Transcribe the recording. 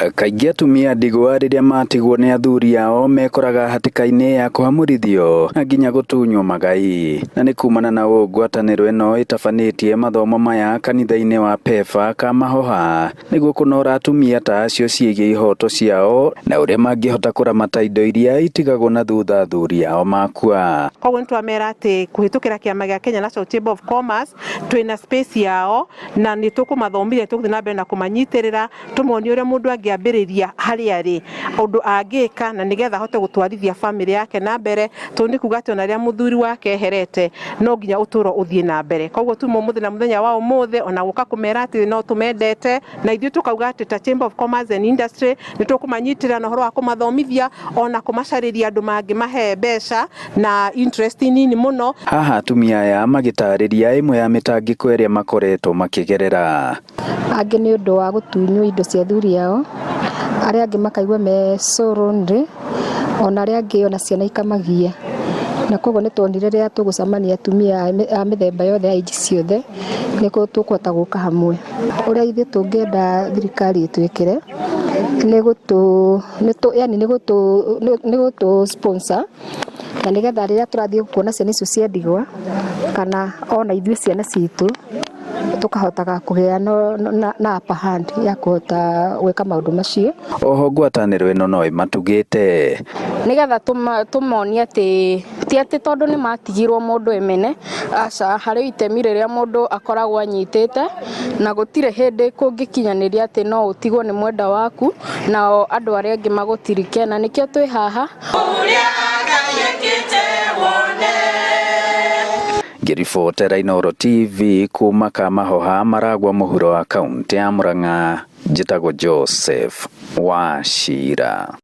Kaingĩ atumia ndigwa rĩrĩa matigwo nĩ athuri ao mekoraga hatĩka-inĩ ya kũhamũrithio na nginya gũtunywo magai, na nĩ kumana na ũũ ngwatanĩro ĩno ĩtabanĩtie mathomo maya kanitha-inĩ wa PEFA Kamahoha nĩguo kũnora atumia ta acio ciĩgiĩ ihoto ciao na ũrĩa mangĩhota kũramata indo iria itigagwo na thutha athuri ao makua. Koguo nĩ twamera atĩ kũhĩtũkĩra kĩama gĩa Kenya National Chamber of Commerce twĩna space yao na nĩ tũkũmathomithia, tũgũthiĩ na mbere na kũmanyitĩrĩra, tũmonie ũrĩa mũndũ angĩambĩrĩria harĩa arĩ, ũndũ angĩka na nĩgetha ahote gũtwarithia bamĩrĩ yake na mbere, tondũ nĩ kuga atĩ ona rĩrĩa mũthuri wake eherete no nginya ũtũro ũthiĩ na mbere. Koguo tuma ũmũthĩ na mũthenya wa ũmũthĩ ona gũka kũmera atĩ no tũmendete, na ithuĩ tũkauga atĩ ta Chamber of Commerce and Industry nĩ tũkũmanyitĩrĩra na ũhoro wa kũmathomithia ona kũmacarĩria andũ mangĩmahe mbeca na interest nini mũno. Haha atumia aya magĩtarĩria ĩmwe ya mĩtangĩko ĩrĩa makoretwo makĩgerera. Angĩ nĩ ũndũ wa gũtunywo indo cia athuri ao, arĩa angĩ makaigua me so lonely, ona arĩa angĩ ona ciana ikamagia. Na koguo nĩ tuonire rĩrĩa tũgũcemania atumia a mĩthemba yothe a age ciothe, nĩguo tũkũhota gũka hamwe. Ũrĩa ithuĩ tũngĩenda thirikari ĩtwĩkĩre, nĩ gũtũ, yani nĩ gũtũ sponsor, na nĩgetha rĩrĩa tũrathiĩ kuona ciana icio cia ndigwa, kana ona ithuĩ ciana citũ, tũkahotaga kũgĩa na upper hand ya kũhota gwĩka maũndũ macio. Oho ngwatanĩro ĩno no ĩmatugĩte. Nĩgetha tũmonie atĩ ti atĩ tondũ nĩ matigirwo mũndũ emene, aca, harĩ itemi rĩrĩa mũndũ akoragwo anyitĩte, na gũtirĩ hĩndĩ kũngĩkinyanĩria atĩ no ũtigwo nĩ mwenda waku nao andũ arĩa angĩ magũtirike, na nĩkĩo twĩ haha. Ngĩribotera Inooro TV kuma Kamahoha, Maragua, mũhuro wa kaũntĩ ya Murang'a, njĩtagwo Joseph Wachira.